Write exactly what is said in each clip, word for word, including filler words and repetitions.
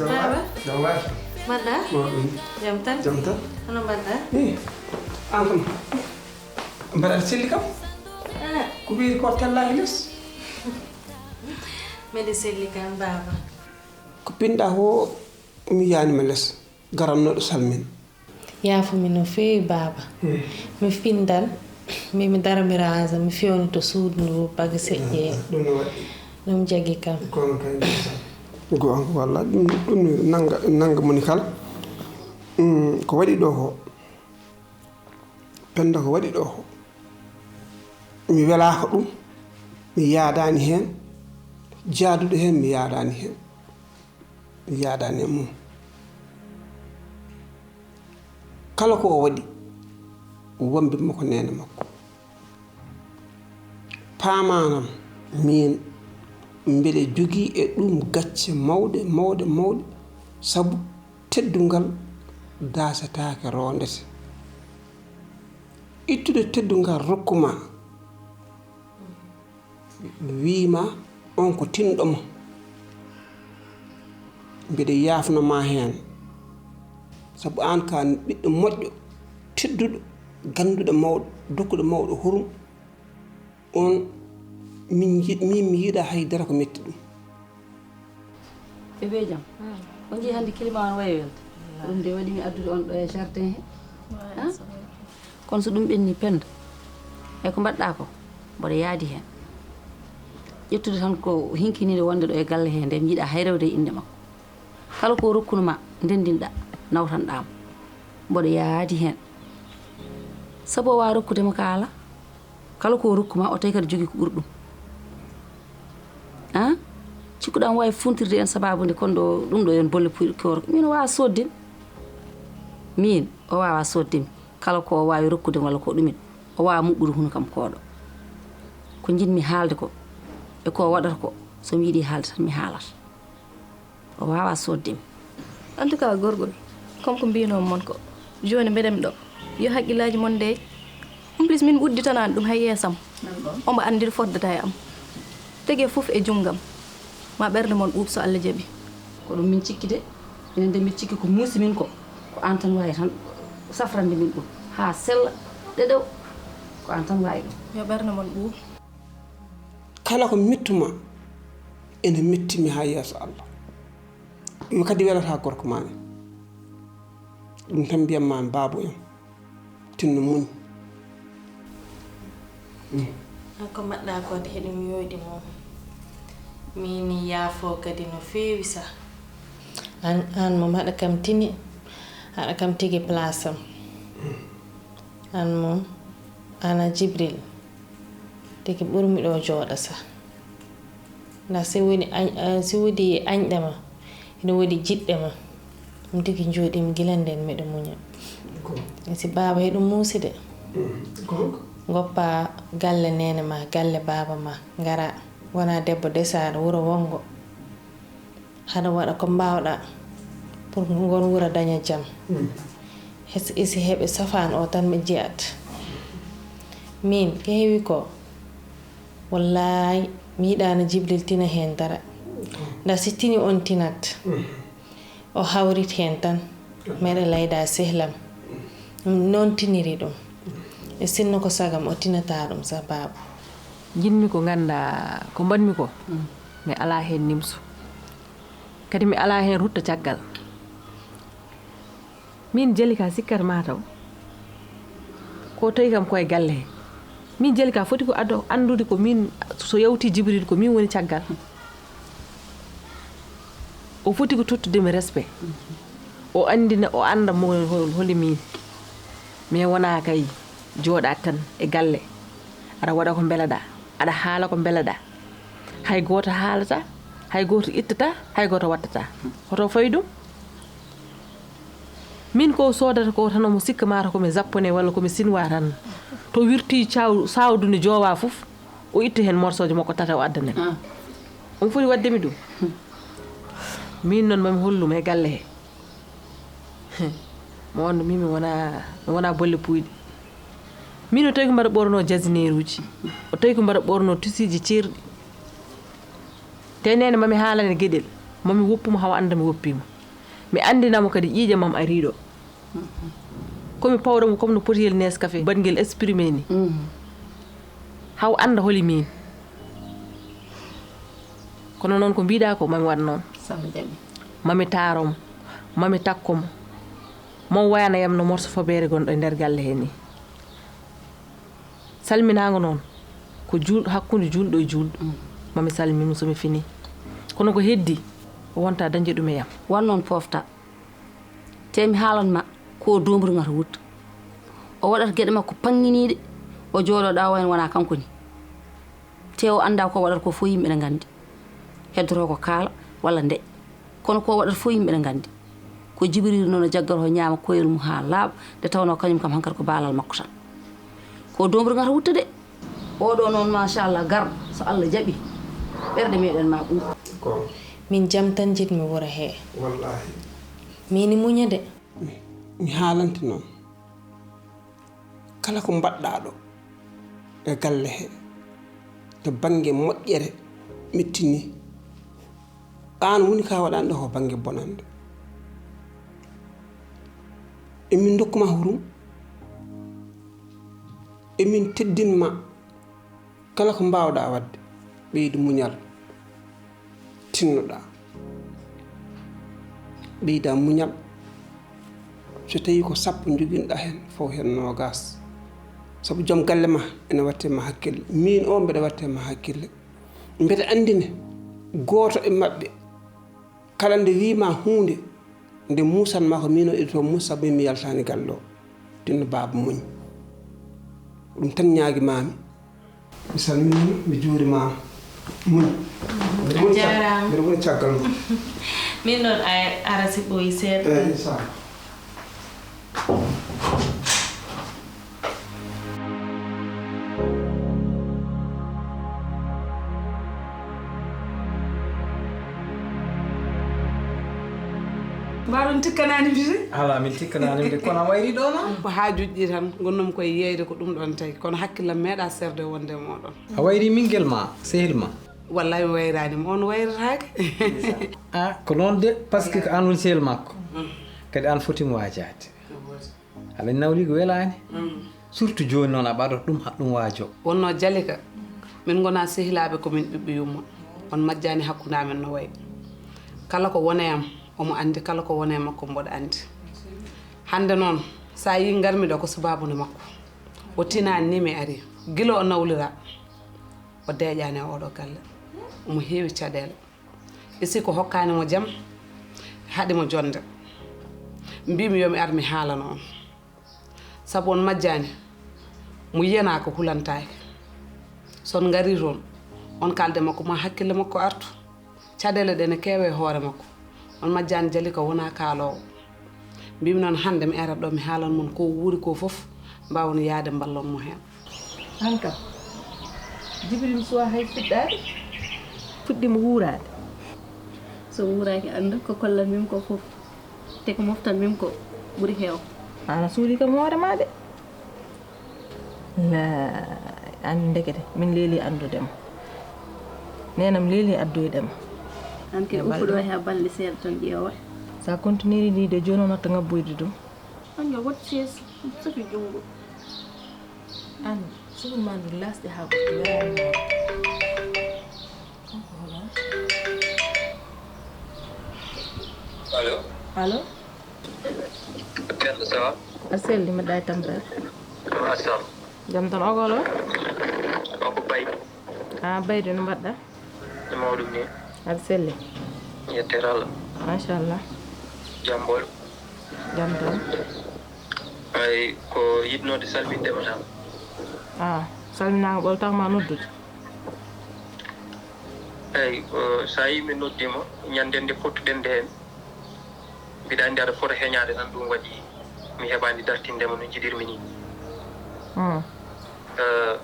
Baaba. Jam waay. Mbaɗɗa? Mawɗum. Jam tan? Jam tan. Hono mbaɗɗa? Eh, an kam. Mbaɗa aɗa selli kam? Ah. Ko ɓeydi ko tellaaki les? Mbeɗa selli kam, baaba. Ko pinɗa ko mi yaanima les. Garannooɗo salmin. Yaafo mi no feewi, baaba. Hmm. Mi findan, mi, mi dara mi raasa, mi fewni to suudu ndu baga seƴƴe. Hmm, ɗum no waɗi. Ɗum jagi kam. Kono kay ndeysaan. Goonga, walla ɗum, ɗum nanga, nanga moni kala. Hmm, ko waɗi ɗo ko, Penda ko waɗi ɗo ko, mi welaaka ɗum, mi yaadaani heen, jaaduɗo heen, mi yaadaani heen. Mi yaadaani e mum. Kala ko o waɗi, wambi mo ko neene makko. Paamanam, miin mbeɗa jogii e ɗum gacce mawɗe, mawɗe, mawɗe, sabu teddungal daasetaake roondete. Ittude teddungal rokku ma, wiima on ko tinɗo ma. Mbeɗa yaafno ma heen, sabu aan ka ɓiɗɗo moƴƴo, tedduɗo, gannduɗo mawɗo, dokkuɗo mawɗo hurum. On min nji-, min mi yiɗa haydara ko metti ɗum. Bébé Jam, on njii hannde climat on wayi welde. Ko ɗum de waɗi mi addude on ɗo e jardin he. Ah? Kono so ɗum ɓenni Penda, e ko mbaɗɗa ko, mboɗo yaadi heen. Ƴettude tan ko hinkininde wonde ɗo e galle he nde, mi yiɗa hay rewde e innde makko. Kala ko rokkuno ma, ndenndinɗa, nawtanɗa mo. Mboɗo yaadi heen. Sabu o waawa rokkude mo kaala. Kala ko o rokku ma, o tawi kadi jogii ko ɓuri ɗum. Ah? Cikkuɗa mo waawi funtirde en sababu nde kon ɗo, ɗum ɗo yon bolle puyɗe koor. Min o waawa soodde mi. Min o waawa soodde mi. Kala ko o waawi rokkude walla ko ɗumen, o waawa muɓɓude hunu kam kooɗo. Ko njiɗmi haalde ko, e ko o waɗata ko, so mi yiɗi haalde tan mi haalat. O waawaa soodde mi. En tout cas, gorgol, comme ko mbiynomi mon ko, jooni mbeɗen ɗo. Yo haqqillaaji mon ndeey. En plus, min udditanaani ɗum hay yeesam. Omo anndi ɗo foddata e am. Tege fof e junngam. Ma ɓernde mon ɓuuɓ so Allah jaɓi. Ko ɗum min cikki de. Minen de min cikki ko muusi min ko. Ko aan tan waawi tan safrande min ɗum. Haa sella ɗeɗew. Ko aan tan waawi ɗum. Yo ɓernde mon ɓuuɓ. Kala ko mettuma ene mettimi haa yeeso Allah. Ɗum kadi welata gorko ma ne. Ɗum tan mbiyam ma baabu en. Tinno muñ. Mm. An ko mbaɗɗa ko de heɗum yooɗi mo. Min yaafo kadi no feewi sa. An, an mo mbaɗa kam tini, haɗa kam tigi place am. An mo, ana Jibril. Tigi ɓurmi ɗo jooɗa sa. Nda si woni añ-, eh, si wodi añɗe ma, ene wodi jiɗɗe ma. Ɗum tigi jooɗimi gila nden miɗo muña. E si baaba heɗum muusi de. Goppa galle neene ma, galle baaba ma, ngara. Wona debbo desaɗo wuro wongo. Haɗa waɗa ko mbawɗa pour ngon wuro daña jam. Hes-, isi heɓe safaan o tan mi jiyat. Min, ko heewi ko, wallaay, mi yiɗaano Jibril tina heen dara. Nda si tini on tinat, o hawrit heen tan, meɗa layda sehlam. Ɗum noon tiniri ɗum. E sinno ko sagam, o tinata ɗum sah, baaba. Njiɗmi ko ngannda ko mbaɗmi ko, mi alaa heen nimso. Kadi mi alaa heen rutta caggal. Min Jalika sikkat ma taw ko tawi kam koye galle he. Min Jalika foti ko ado-, anndude ko min, so yawti Jibril ko min woni caggal. O foti ko tottude mi respect. O anndina, o annda mo hol-, holi min. Mais wona kay jooɗaade tan e galle. Aɗa waɗa ko mbelaɗa. Aɗa haala ko mbelaɗa. Hay gooto haalata, hay gooto ittata, hay gooto wattata. Hoto fawi ɗum? Min ko soodata ko tan omo sikka mata ko mi japonais walla ko mi chinois tan. To wirti caw-, sawdu ne joowa fof, o itta heen morceau ji makko tata o adda men. Ah. On foti waɗde mi ɗum? Min noon mami hollumo e galle he. Mo wonno min mi wona, mi wona bolle puyɗe. Min o tawi ko mbaɗa ɓorno jasineeruuji. O tawi ko mbaɗa ɓorno tisiji ceerɗi. Te neene mami haalane geɗel. Mami woppu mo haw annda mi woppii mo. Mi anndina mo kadi ƴiiƴam am arii ɗo. Ko mi pawɗo mo comme no potiyel Nescafé, baɗngel exprimé ni. Haw annda holi miin. Kono noon ko mbiɗa ko mami waɗ noon. Mami taaro mo, mami takko mo. Mo wayana yam no morso fobeere gonɗo e nder galle he ni. Salminaango noon ko juul-, hakkunde juulɗo e juulɗo. Mami salmin mo so mi fini. Kono ko heddi, o wonta dañde ɗum e yam. Wan noon pofta. Te mi haalan ma ko doomri ngata wutta. O waɗata geɗe makko paŋŋiniiɗe, o jooɗo ɗa wayno wona kanko ni. Te o annda ko waɗata ko fof yimɓe ne nganndi. Heddoto ko kaala walla ndeƴƴa. Kono ko waɗata fof yimɓe ne nganndi. Ko Jibril noon o jaggata o ñaama koyel mum haa laaɓa, nde tawnoo kañum kam hankadi ko baalal makko tan. Ko doomri ngata wutta de. Oɗo noon machallah garɗo, so Allah jaɓi, ɓerɗe meɗen ma ɓuuɓ. Ko min jam tan jiɗmi wuro he. Wallahi. Mini muña de. Mi, mi haalante noon. Kala ko mbaɗɗa ɗo e galle he, to bannge moƴƴere mettini, aan woni ka waɗande ko bannge bonande. Emin ndokkuma hurum, emin teddin ma. Kala ko mbaawɗa waɗde, ɓeydu muñal, tinnoɗa. Ɓeyda muñal. So tawi ko sappo njoginɗa heen, fof heen noogaas. Sabu joom galle ma ene watte ma hakkille. Miin o mbeɗa watte ma hakkille. Mbeɗa anndi ne, gooto e maɓɓe, kala nde wiima huunde, nde muusan ma ko miin o ido to muusa, min mi yaltaani galle o. Tinno baaba muñ. Ɗum tan ñaagi maami. Mi salminiima, mi juurimaama. Muñ. Mbeɗa woni cag-, mbeɗa woni caggal ma. Min noon a ara si ɓooyi seeɗa. Eh, inchallah. Mbaɗon tikkanaani mi de. Alaa, min tikkanaani mi de. Kono a wayri ɗo ma? Ko haajuuji ɗi tan, ngonnoomi koye yeeyde ko ɗum ɗon tawi. Kono hakkillam meeɗa serde wonde e mooɗon. A wayri ɓinngel ma, sehil ma? Wallahi mi wayraani mo, on wayrataake. Ah, ko noon de, parce que ko aan woni sehil makko. Kadi aan foti mo waajaade. Amin nawli ko welaani. Surtout jooni noon a ɓaɗoto ɗum, haɗ ɗum waajo. Wonnoo Jalika, min ngonaa sehilaaɓe, ko min ɓiɓɓe yumma. On majjaani hakkunde amen no wayi. Kala ko woni e am, omo anndi, kala ko woni e makko, mboɗo anndi. Hannde noon, so a yii ngarmi ɗo, ko sabaabu nde makko. O tinaani ni mi ari. Gila o nawliraa, o deeƴaani e oɗo galle. Omo heewi caɗeele. E si ko hokkaani mo jam, haɗi mo jonnde. Mbiimi yo mi ar mi haalano on. Sabu on majjaani, mo yiyanaa ko hulantaake. So on ngarii toon, on kaalde makko, ma hakkille makko artu. Caɗeele ɗe ne keewe e hoore makko. On majjaani Jalika wonaa kaaloowo. Mbiimi noon hannde mi arat ɗo mi haalan mon ko wuuri ko fof, mbaawon yahde mballon mo heen. Aan kam, Jibril suwaa hay fuɗɗaade, fuɗɗiima wuuraade. So wuuraaki, anndu ko kollan mim ko fof, te ko moftan mim ko ɓuri heew. Aan a suuɗii kam hoore maa de. La, aan ndekete, min leeli anndude ma. Neenam leeli addoyde ma. Aan kay uppuɗo wayi haa balɗe seeɗa tan ƴeewa. So a continuiri nii de, jooni o natta ngabboyde ɗum. Aan yo wot sees, safi junngo. Aan, sukun ma ndu lasde haa ɓurti welaani ma. Kanko hola? Allo? Allo? Penda, ça va? A selli, mbaɗɗa e tampere? Machallah. Jam tan, o ko holo? O ko Bay. Ah, Baydi, no mbaɗɗa? No mawɗum ni? Aɗa selli? Yettere Allah. Machallah. Jam ɓolo? Jam tan. Ay, ko yiɗnode salminde ma tan. Ah, salminaango ɓolo taw ma noddude. Eyi, ko so a yii mi noddiima, ñande nde pottuɗen nde heen, mbiɗa anndi aɗa fota heñaade tan, ɗum waɗi mi heɓaani dartinde ma no njiɗirmi nii. Hmm. Eh,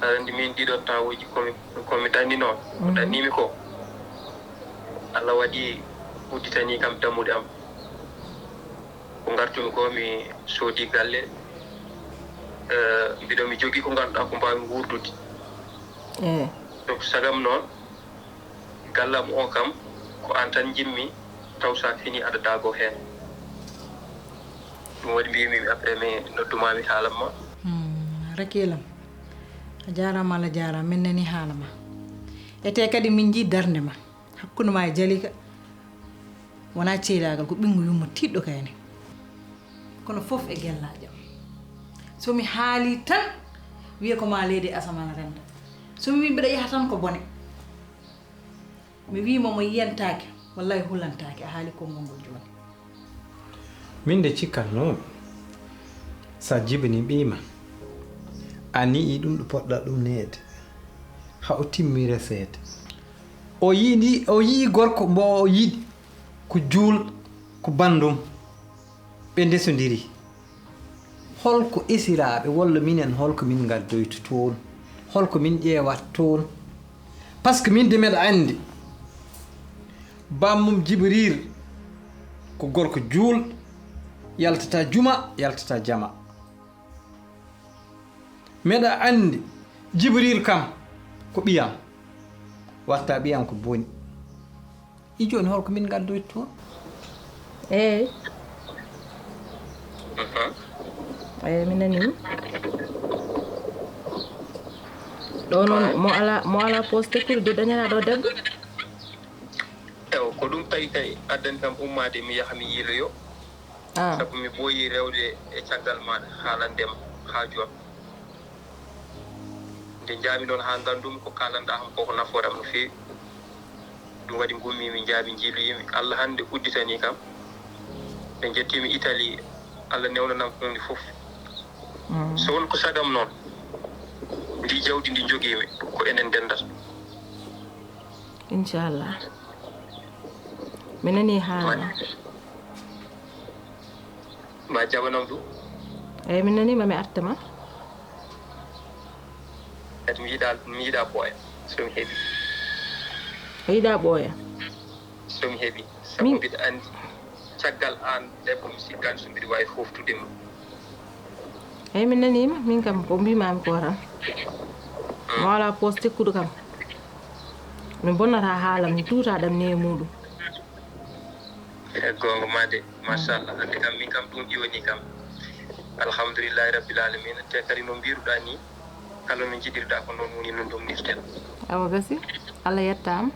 aɗa anndi miin ɗiɗo tawooji ko mi, ko mi ɗanninoo, ko Mhm. ɗanniimi ko, Allah waɗi udditanii kam dammuɗe am. Ko ngartumi ko, mi soodi galle, eh, mbiɗo mi jogii ko ngannduɗaa ko mbaawmi wuurdude. Eh. Donc, sagam noon, gallam o kam, Ko aan tan njimmi, taw so a fini aɗa daagoo heen. Ɗum waɗi mbiymi mi après mi noddumaa mi haalan ma. Rakiilam, a jaaraama, Allah jaaraama, min nanii haala ma. Etee kadi min njii darnde ma hakkunde ma e Jalika. Wonaa ceylaagal, ko ɓinngu yumma tiiɗɗo kayne. Kono fof e gellaajam. So mi haalii tan, wiye ko maa leydi e asamaan rennda. So mi wii mbiɗa yaha tan ko bone. Mi wii mo mo yiyantaake, wallaahi hulantaake, a haali konngol ngol jooni. Min de cikkatnoomi, so a jibinii ɓiy ma, a ni'ii ɗum ɗo poɗɗa ɗum ne'ede, haa o timmi reseede. O yi'i ndi, o yi'i gorko mbo o yiɗi, ko juul, ko banndum. Ɓe ndesondiri. Hol ko esiraaɓe walla minen hol ko min ngaddoyta toon? Hol ko min ƴeewata toon? Par ce que min de mbeɗa anndi bammum Jibril ko gorko juul, yaltata juma, yaltata jama. Mbeɗa anndi Jibril kam ko ɓiyam, watta ɓiyam ko boni. I jooni hol ko min ngaddoyta toon? Eey. Eey, mi nanii. Ɗo noon mo ala mo ala poste kuri de dañana ɗo debbo. Ewo, ko ɗum tawi kay addani kam ummaade mi yaha mi yiiloyo. Ah. Sabu mi ɓooyi rewde e caggal maaɗa haalande ma haaju am. Nde njaami noon haa nganndumi ko kaalanɗaa kam ko ko nafoore am no feewi. Ɗum waɗi ngummiimi njaami njiiloyiimi. Allah hannde udditanii kam. Nde njettiimi Italie, Allah newnanam huunde fof. So won ko sagam noon, ndii jawdi ndi njogiimi ko enen ndenndata. Inchallah. Mi nanii haala. Ma jaɓanam ɗum. Eyi, mi nanii ma mi arta ma. Kadi mi yiɗaa mi yiɗaa ɓooya so mi heɓii. A yiɗaa ɓooya? So mi heɓii. Sabu mbiɗa anndi caggal aan debbo mi sikkaani so mbiɗa waawi fooftude ma. Eyi, mi nanii ma. Min kam ko mbiimaami ko tan. Mo alaa poos tekkuɗo kam. Mi bonnataa haala mi tuutaa ɗam ni e muuɗum. E goonga ma de, machallah. Hannde kam min kam ɗum iwanii kam. Alhamdulillahi rabbil alamina. Te kadi no mbiiruɗaa nii, kala no njiɗirɗaa ko noon woni no ndomnirten. Awa gasi. Allah yettaama.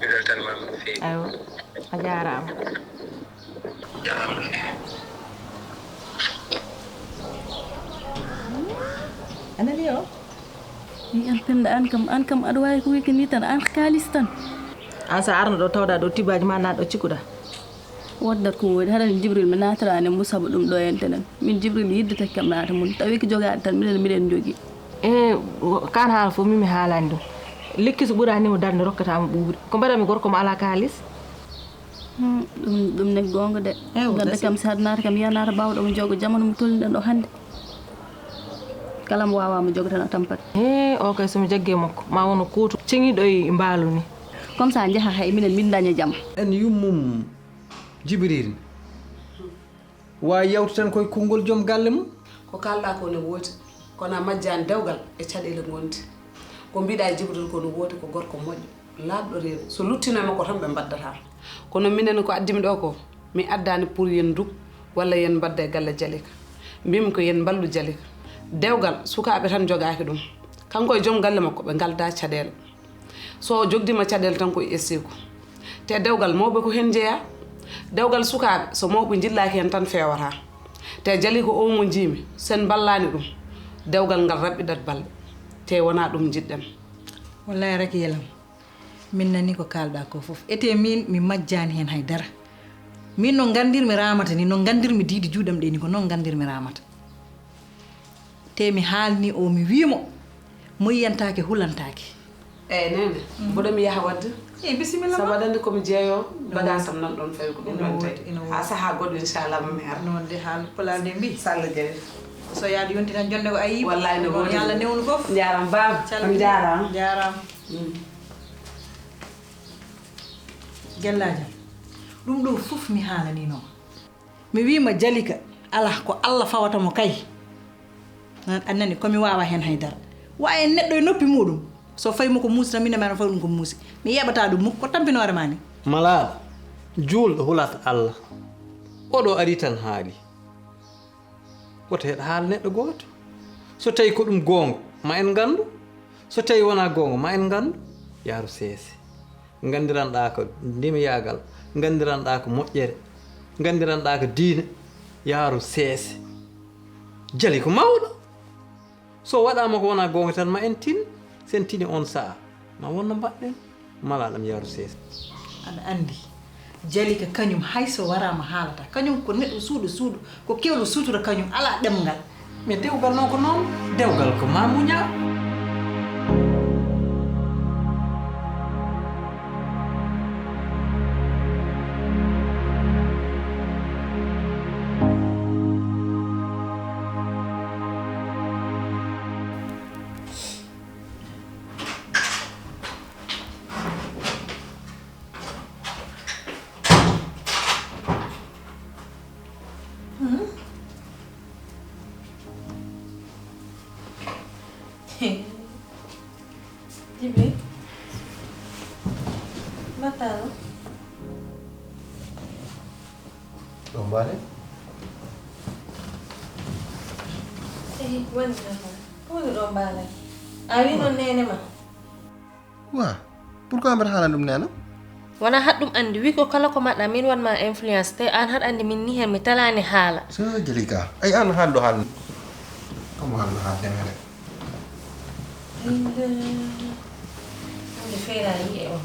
Mi weltanima no feewi. Aywa, a jaaraama. A nani o? Wi an penda an kam an kam aɗa wawi ko wiki ni tan an kaalis tan. An sa arno ɗo tawɗa ɗo tibaji ma naɗo cikkuɗa. Woddat ko woni haɗani jibril mi natarani mo saabu ɗum ɗo enten en min jibril yiddetake kam naata mum tawi ko jogaɗe tan minen miɗen jogui. E kan haala fof min mi haalani ɗum. Lekki so ɓuranimo darde rokkatamo ɓuuɓri ko mbaɗanmi gorko mo ala kaalis. Ɗum ɗum ne gonga de. Gadda kam sa naata kam yanata bawɗo mo jogo jamanu mo tolniɗen ɗo hande. Kala mo wawa mo jogo tan a tampat. He o kay somi jagge makko ma wono kuuto ceŋiɗo e mbaalu ni. Comme ça jaha hay minen min daña jam. En yummum Jibril. Waawi yawti tan koye konngol joom galle mum. Ko kaalɗaa koo ne woodi, kono a majjaani dewgal e caɗeele ngonɗe. Ko mbiiɗaa e Jibril koo no woodi, ko gorko moƴƴo, laaɓɗo reedu. So luttino e makko tan ɓe mbaddata. Kono minen ko addi mi ɗoo koo, mi addaani pour yen nduk walla yen mbadda e galle Jalika. Mbiimi ko yen mballu Jalika. Dewgal, sukaaɓe tan njogaaki ɗum. Kanko e joom galle makko ɓe ngaldaa caɗeele. So o jogdiima caɗeele tan ko e esseeku. Te dewgal mawɓe ko heen njeyaa. Dewgal sukaaɓe so mawɓe njillaaki heen tan feewataa. Te Jalika oo mo njiimi, so en mballaani ɗum, dewgal ngal raɓɓiɗat balɗe. Te wonaa ɗum njiɗ-ɗen. Wallaahi Rakiya lam, min nanii ko kaalɗaa koo fof. Etee miin mi majjaani heen hay dara. Miin no nganndir-mi Raamata nii, no nganndir-mi diidi juuɗe am ɗee nii, ko noon nganndir-mi Raamata. Te mi haalni o mi wii mo moyiyantaake hulantaake. Eyi neene mboɗo mi yaha wadde. Eyi bisimilla ma. Sabu aɗa anndi komi jeeyo bagage am nan ɗoon fawi ko ɗum ɗoon tawi. Haa sahaa goɗɗo inchallah ma mi ar. Noon de haal pulaar de mbi. So Allah jaɓi. So yaade yonti tan jonnde ko a yii. Wallaahi no woodi. Yalla newnu fof. Njaaraama baaba. Calmini. Njaaraama. Njaaraama. Gellaajo am. Ɗum ɗoo fof mi haalaniino ma. Mi wiima Jalika alaa ko Alla fawata mo kay. A nani ko mi waawa heen hay dara. Waaye neɗɗo e noppi muuɗum So fawi mo ko muusi tan, min e maa fawi ɗum ko muusi. Mi yeɓataa ɗum muk, ko tampinoore maa ni. Malaaɗo, juulɗo hulata Allah. Oɗo ari tan haali. Woto heɗ haala neɗɗo gooto. So tawi ko ɗum goonga, ma en nganndu. So tawi wonaa goonga, ma en nganndu. Yaaru seese. Nganndiranɗaa ko ndimiyaagal, nganndiranɗaa ko moƴƴere, nganndiranɗaa ko diine, yaaru seese. Jali ko mawɗo. So waɗaama ko wonaa goonga tan, ma en tin, sen tini on sa'a. Ma won no mbaɗɗen, malaaɗam yaaru seese. Aɗa anndi, Jalika kañum hay so waraama haalata. Kañum ko neɗɗo suuɗo suuɗo, ko kewɗo suutura kañum, alaa ɗemngal. Mais dewgal noon ko noon, dewgal ko ma muña. Jibi. Mbaɗɗaa ɗo? Ɗo mbaale? Eyi, woni nafa. Ko woni ɗo mbaale? A wi noon neene ma? Wa, pourquoi mbaɗa haalan ɗum neene? Wona haɗ ɗum anndi, wi ko kala ko mbaɗɗaa, min waɗ ma influence, te aan haɗ anndi min ni heen mi talaani haala. So Jalika, ay aan haalɗo haal. Comme haalɗo haal demere. Inde. Inde feera yi'e on.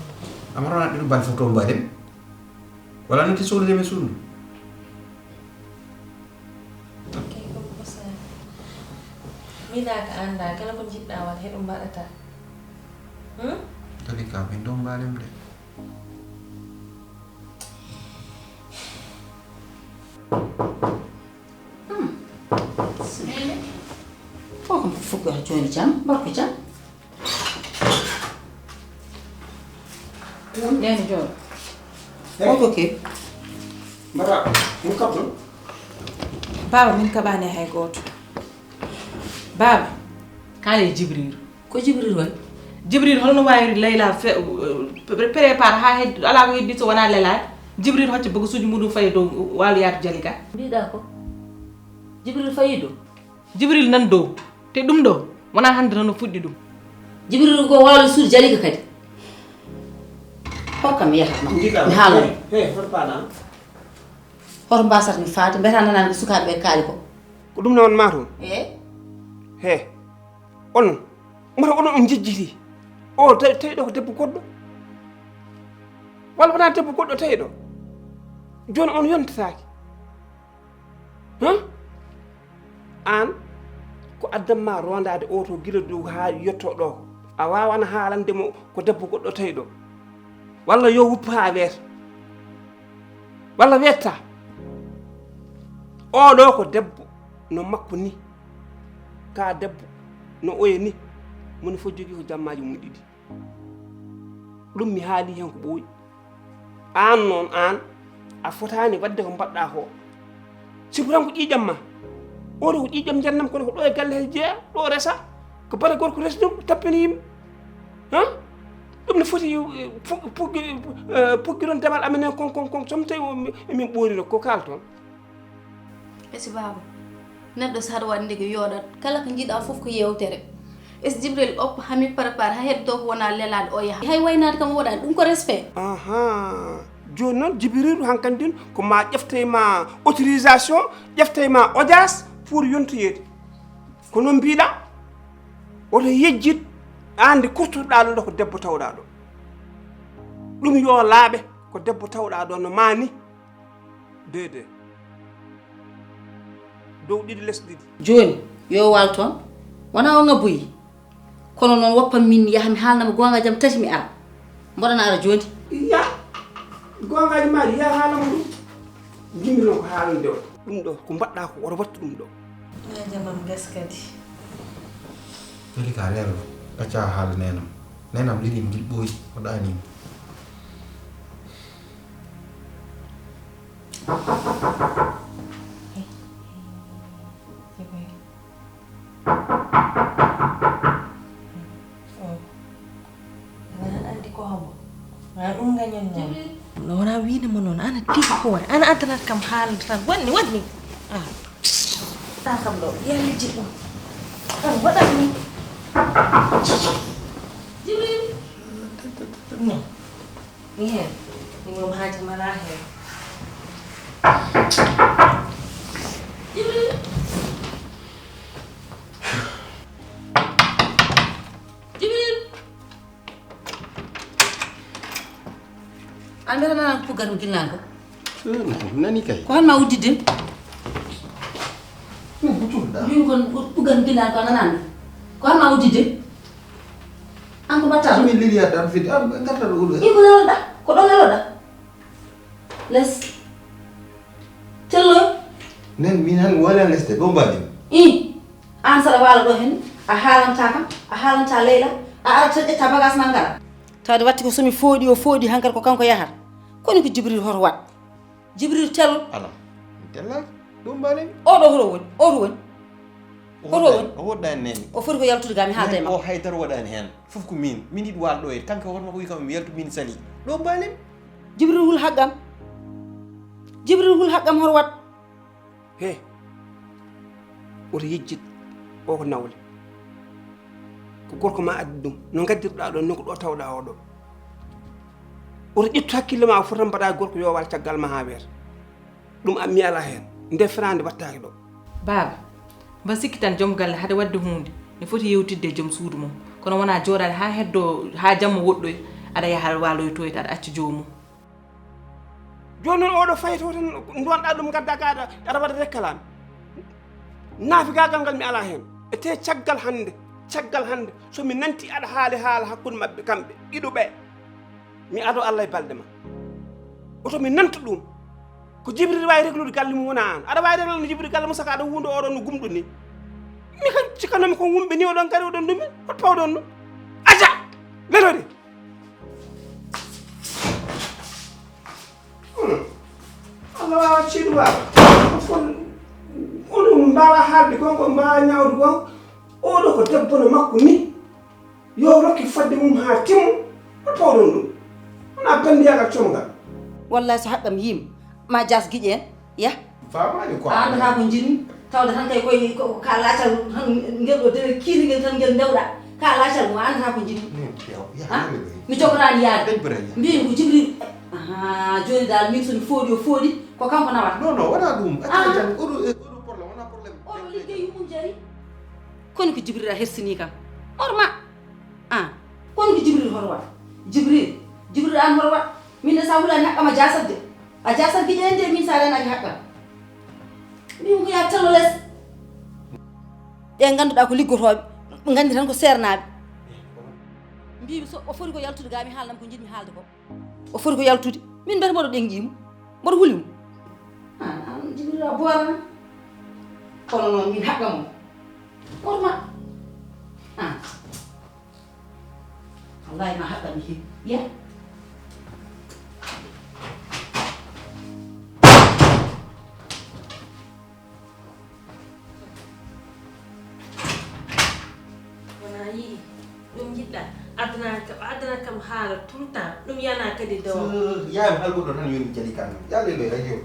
Amara wona ɗiɗo bal photo mbaɗen. Wala noon te sohlude mi suudu. Kay ko ko saabi. Miɗa ka annda kala ko njiɗɗaa waɗ, he ɗum mbaɗata. Hmm? Tadi ka min ɗo mbaɗen de. Hmm. Sene. Ko kam ko fuɗɗo jooni jam, mbar ko jam. Neene jooɗo. Hey. Ko ke? Mbaɗa, ɗum kaɓɗon? Baaba, min kaɓaani hay gooto. Baaba. Kaale e Jibril. Ko Jibril waɗi? Jibril, holno waawiri Layla fe-, pre-, prépare haa heddi, alaa ko heddi so wonaa lelaade? Jibril hocca bagasuuji muɗum fayi dow waalu yaadu Jalika. Mbiɗa ko? Jibril fayi dow? Jibril nan dow. Te ɗum ɗo, wonaa hannde tan o fuɗɗi ɗum. Jibril ko waalo suudu Jalika kadi. Hol kam mi yahata ma? Njiɗa mi haala. He, he, hoto paɗa. Hoto mbasata mi faade, mbiyata nanani ko sukaaɓe ɓe kaali ko. Ko ɗum ne won ma toon? Eey. He. Onon, mata onon on njejjiti. O tawi, tawi ɗo ko debbo goɗɗo. Walla wonaa debbo goɗɗo tawi ɗo. Jooni on yontataake. Hah? Aan, ko addan ma rondaade oo to gila dow haa yetto ɗo ko? A waawaana haalande mo ko debbo goɗɗo tawi ɗo. Walla yo wuppu haa weeta. Walla weetta. Oo ɗo ko debbo no makko ni. Ka debbo no oya ni. Moni fof jogii ko jammaaji mum ɗiɗi. Ɗum mi haali heen ko ɓooyi. Aan noon, aan, a fotaani waɗde ko mbaɗɗaa ko. Sibu tan ko ƴiiƴam ma. Oto ko ƴiiƴam njannam, kono ko ɗo e galle he jeya, ɗo resa. Ko bana gorko resi ɗum, tappini yimɓe. Hah? Ɗum ne foti, eh, fu-, puggi-, eh, puggiron demal amen heen kon, kon, kon, so mi tawi o, mi, min ɓoorino ko kaalton. Esi baaba, neɗɗo so haɗa waɗa nde ko yooɗat, kala ko njiɗa fof ko yewtere. Es Jibril oppo hami prépare, ha heddo ko wona lelaade o yaha. Hay waynaade kam o waɗaani, ɗum ko respect. Aha, jooni noon Jibril hankantin ko ma ƴefte ma autorisation, ƴefte ma audience pour yontoyeede. Ko noon mbiɗa, woto yejjit aan nde kurtoɗaa ɗo ko debbo tawɗaa ɗo. Ɗum yo laaɓe ko debbo tawɗaa ɗo no ma ni. Deux, deux. Dow ɗiɗi, les ɗiɗi. Jooni, yo waal toon. Wonaa o ngaboyi. Kono noon, woppa min, mi yaha, mi haalna mo goonga jam, tati mi ara. Mboɗo na ara jooni. Iya, goongaaji ma, iya, haalama ɗum. Njimmi noon ko haalande o. Ɗum ɗo, ko mbaɗɗa ko, oto wattu ɗum ɗo. Ina jamam gas kadi. Weli ka reero, acca haala neenam. Neenam lili ngil ɓooyi, o ɗaaniima. Tanat kam haalde tan. Waɗni, waɗni. Ah. Ta kam ɗo. Yalli jiɗɗo. Tan waɗat ni. Jibril. Non. Mi heen. Min moom haaji mala heen. Jibril. Jibril. An mbiyata nana ko puggat mi gillan ko? Eh, nani kay. Ko hon ma uddidde? Min ko cuɗɗa. Min kon puggat mi gillan ko a nanani. Ko hon ma uddidde? An ko batta? Min lili a tan fiti. An garta ɗo uɗo. Iko leloɗa. Ko ɗo leloɗa. Les. Tello. Nen min han wala lesde ɗo mbaɗi. I. Aan saɗa waala ɗo heen, a haalanta kam, a haalanta Leyla, a ara tan ƴetta bagaas ma ngara. Tawde watti ko so mi fooɗi o fooɗi hankadi ko kanko yahata. Koni ko Jibril hoto waɗ? Jibril tello. Ala. Mi tella ɗum mbaɗen. Oɗo hoto woni? Oto woni? Hoto woni? O woɗɗani neni. O foti ko yaltude ga mi haalda e makko. O haydara waɗani heen. Fof ko min. Min yiɗi waal ɗo e kanko hoto makko wi kam mi yaltu min sali. Ɗo mbaɗen. Jibril hul haqqam. Jibril hul haqqam hoto waɗ? He, woto yejjit o ko nawle. Ko gorko ma addi ɗum. No ngaddirɗa ɗon, non ko ɗo tawɗa o ɗo. Woto ƴettu hakkille ma o fota mbaɗa gorko yo wal caggal ma ha weeta. Ɗum am mi ala heen. Nde feraande wattaaki ɗo. Baaba, mba sikki tan joom galle hade waɗde huunde ne foti yewtidde e joom suudu mum. Kono wona jooɗaade ha heddo, ha jamma woɗɗoy, aɗa yaha waloytoyta, aɗa acca joomum. Jooni noon oɗo fayto tan ndonɗa ɗum ngadda ga aɗa, aɗa waɗa réclame. Naafigaagal ngal mi alaa heen. E te caggal hannde, caggal hannde, so mi nanti aɗa haali haala hakkunde maɓɓe kamɓe ɗiɗo ɓe, mi ado Allah e balɗe ma. Oto mi nanta ɗum. Ko Jibril waawi reglude galle mum wona aan. Aɗa waawi reglude no Jibril galle mum saka aɗa wuunda oɗon no gumɗo ni. Mi kam cikkannomi ko wumɓe ni oɗon ngari oɗon ndumi. Hot pawɗon ɗum? Aja! Lelode! Hmm. Allah waawa ceeɗu waawa. Ko fon, onon mbaawa haalde kon, ko mbaawa ñaawde kon. Oɗo ko debbo no makko ni. Yo rokke fodde mum haa timmo. Ko tawɗon ɗum? Wona banndiyagal comgal. Wallahi so haqqam yiima, ma jaas giƴe en, yah. Faamaani quoi. A anndataa ko njiɗmi, tawde tan kay koye ko, ko ka laacal tan ngel ɗo dewe kiiri ngel tan ngel ndewɗa. Ka laacal mo a anndataa ko njiɗmi. Hmm, yaw, yaw, ah, yaw, yaw. Mi jogoraani yaade. Dañ bëre, yaw. Mbiymi ko Jibril. Aha, jooni dal min so mi fooɗi o fooɗi, ko kanko nawata. Non, non, wona ɗum. Ah. Acca jam, oɗo, e, oɗo problème, wona problème. Oɗo liggey yummum jari. Kono ko Jibril a hersini kam. Orma. Ah, kono ko Jibril hoto waɗ? Jibril, Jibril an hoto waɗ? Min de sa hulaani haqqam a jaasat de. A jaasat giƴe en de min sa renaaki haqqam. Min ko ya tello les. Ɓe ngannduɗaa ko liggotooɓe, ɓe nganndi tan ko seernaaɓe. Mbiimi so o foti ko yaltude ga mi haalnam ko njiɗmi haalde ko. O foti ko yaltude. Min mbiyata mboɗo ɗenƴii mo. Mboɗo huli mo. An, an Jibril a boorana. Kono noon min haqqam mo. Orma. An. Wallahi ma haɓɓa mi heɓi. Ya. Wona yiɗi. Ɗum njiɗɗa. Addanaa kam, addanaa kam haala tout le temps. Ɗum yana kadi dow. Yaami halbuɗo tan yoni jali kan. Yaale ɗo radio.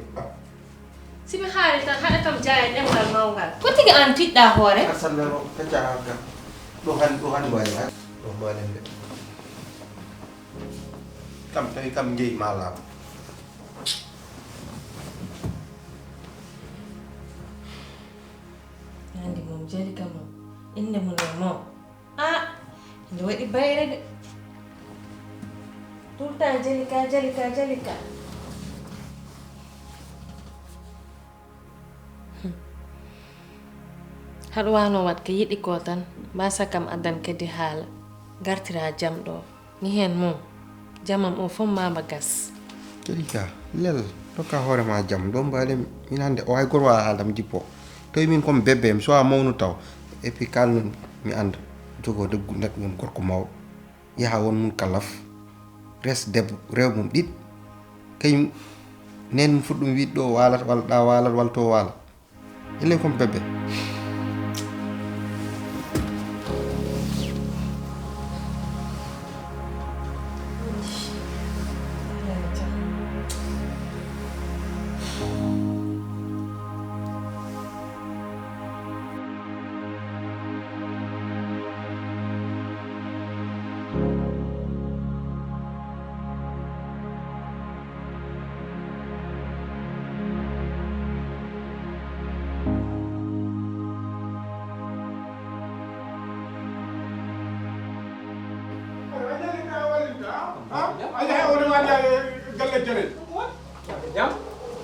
Si mi haali tan, haɗa kam jaaya ɗemngal mawngal. Ko tigi aan tiɗɗa hoore? Asalnano, pecca haalka. Ɗo han, ɗo han mbaali han. Ɗo mbaalen de. Kam tawi kam njeyi ma laaɓa. Nandi mum jali kam o. Innde mum e mo. Ah, nde waɗi bayre de. Tout le temps Jalika, Jalika, Jalika. Haɗa waano waɗ ko yiɗi ko tan, mbasa kam adan kadi haala, gartira jam ɗo. Mi heen mum, jamam o fof mama gas. Jalika, lel, tokka hoore ma jam, ɗo mbaɗen min hannde o hay goto wawa haaldam jippo. Tawi min comme bébé, mi sowa mawnu taw. Et puis kalnun mi annda, jogo deggu neɗɗo won gorko mawɗo. Yaha won mun kalaf, res debbo, rew mum ɗiɗ. Kañum nen mum fuɗɗum wiɗ ɗo walat, walla ɗa walat, walla to walat. Ele comme bébé.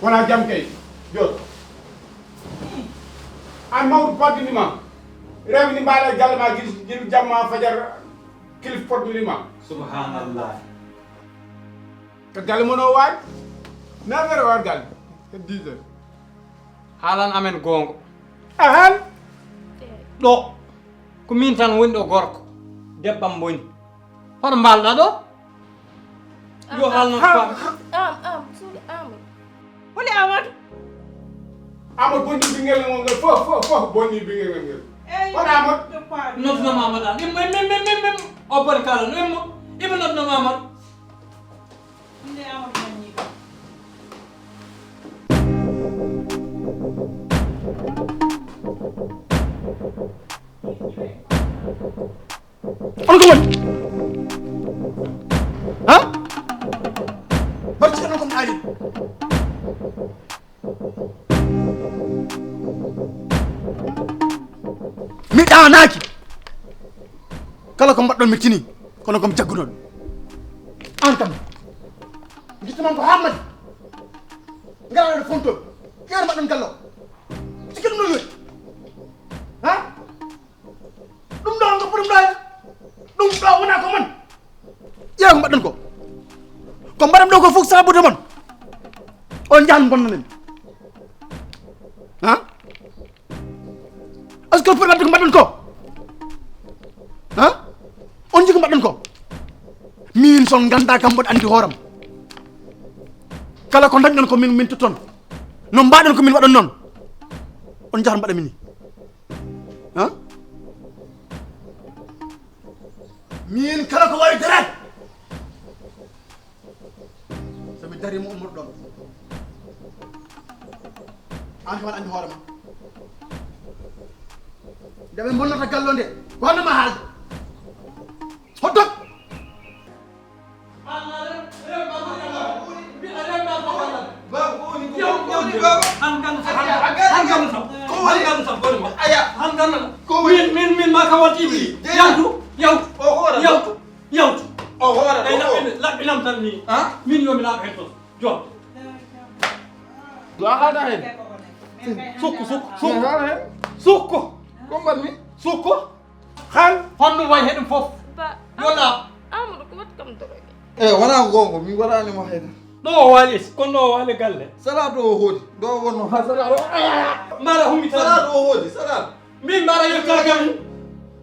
Wona jam kay. Jooɗo. An mawɗo paddini ma. Rewni mbaɗa e galle ma gil, gil jamma fajar kilif poddini ma. Subhanallah. Ko galle mon o waɗi? Neuf heures o waɗi galle. Ko dix heures. Haalan amen goonga. Ahan. Ɗo. Ko min tan woni ɗo gorko. Debbam boni. Hono mbalɗa ɗo? Yo haalno faam. Am, am, suuɗi am. Holi Amadou? Amadou bonni ɓinngel ngel ngel fof, fof, fof bonni ɓinngel ngel ngel. Eyi, hono Amadou? Noddunam Amadou an. Immo, immo, immo, immo, immo. O boni kala no immo. Immo noddunam Amadou. Inde Amadou Mañi kam. On ko woni? Ha? Barci on ko aali. Mi ɗaanaaki. Kala ko mbaɗɗon mi tini, kono ko mi jaggunoɗo. An kam, gittu man ko hammadi. Ngara ɗo fonto. Yer mbaɗɗon gallo. Sikki ɗum ɗo yoni. Ha? Ɗum ɗo, ngoppu ɗum ɗo. Ɗum ɗo wona ko mon. Ƴeew ko mbaɗɗon ko. Ko mbaɗɗon ɗo ko fof sabude mon. On njahan bonnanen. Ha? Est-ce que on peut ko mbaɗɗon ko? Ha? On jii ko mbaɗɗon ko? Min son ganda kam mboɗo andi hooram. Kala ko dañɗon ko min, min totton. No mbaɗon ko min waɗon noon. On njahan mbaɗa min ni. Ha? Min kala ko wawi daraade. So mi darii mo ummoto ɗoon. Aan kam aɗa anndi hoore ma. Nde ɓe bonnata gallo nde, ko honno ma haalde? Hotto! Min, min, min ma ka watti. Yawtu, yawtu, yawtu, yawtu. O hoore ɗo. Laɓɓinam tan ni. Min yo mi laaɓ hen toon. Jom. Yo a haada hen. Sukku, sukku, sukku. Sukku. Ko mbaɗmi? Sukku. Han. Honno wayi heɗum fof? Yo laaɓ. Amadou ko waɗi kam doroge. E wona gonga, mi waɗani mo hayda. Ɗo o waali, kono ɗo o waali galle. Salatu o hoodi. Ɗo wonno ha salatu. Mara hummi tan. Salatu o hoodi, salatu. Min mara yettaa kam.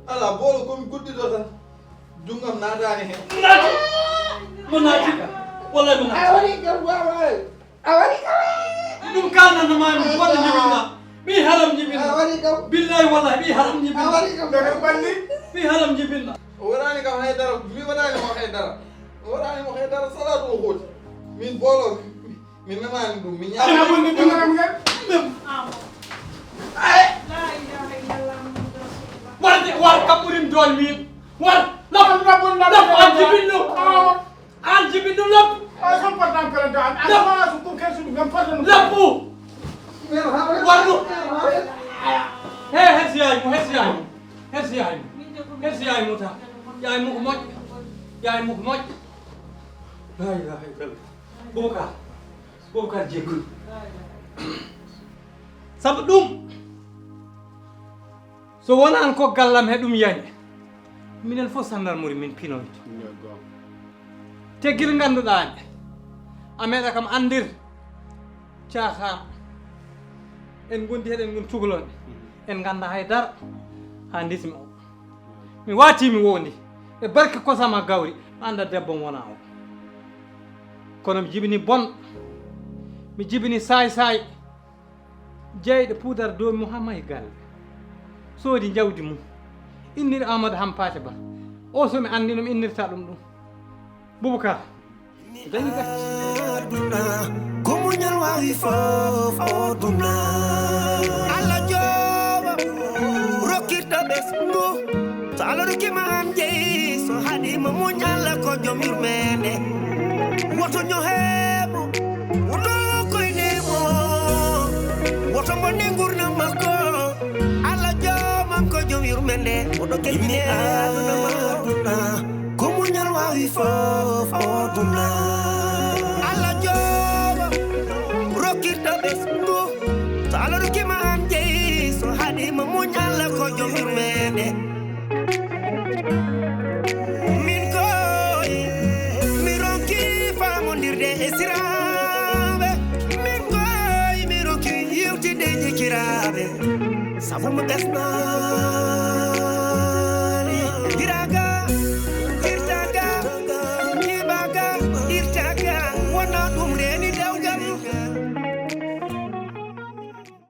Ala bolo ko mi guddido tan. Dungam naataani hen. Naati. Mo naati ka. Wallahi mo naati. A waɗi kam wawa. A waɗi kam. Ɗum kalnanno ma mi wonde jibinna. Mi haram jibinna. A waɗi kam. Billahi wallahi mi haram jibinna. A waɗi kam. Daga balli. Mi haram jibinna. O waɗani kam haydara, mi waɗani mo haydara. O waɗani mo haydara, salatu o hooti. Min bolo mi, mi, mi memani ɗum, mi ñaama. Ina bonde ɗum. Ay. Warde, war kaɓɓurin dool min. War, laf, laf, laf, an jibinno. An jibinno, laf. Ay, son portable kala da, an, an, laf. Su ko ken su, men portable. Laf. Warno. He, he, si yaay mo, he, si yaay mo. He, si yaay mo. He, si yaay mo ta. Yaay mo ko moƴƴo. Yaay mo ko moƴƴo. La ilaha illallah. Boubacar. Boubacar Diécko. Sabu ɗum, so wonaan ko gallam he ɗum yani, minen fof sandarmori min pinoyto. Teggil ngannduɗaa nde, a meeɗa kam anndir caaxaan. En ngondi heɗen ngon cukalon. En ngannda hay dara haa ndismi o. Mi waati mi wondi. E barke kosama gawri, mi annda debbo wona o. Kono mi jibini bon, mi jibini saay saay. Jeyɗo puudar doomi mo haa mahi galle. Soodi jawdi mum. Innir Amadou Hampaate Ba. O so mi anndi no mi innirta ɗum ɗum. Boubacar. Dañi gacce. Aduna, ko muñal wawi fof o duna. Allah jooɓo, rokkirta ɓesngu. So Allah rokki ma an jeyi, so haɗi ma muñ, Allah ko joom yurmeende. Woto ñoheemo, woto koyneemo, woto bonne ngurnam makko. Allah joomam ko joom yurmeende, oɗo keƴini aduna ma aduna. Ko muñal wawi fof o duna. Allah jooɓo, rokkirta Sabu mo ɓesno.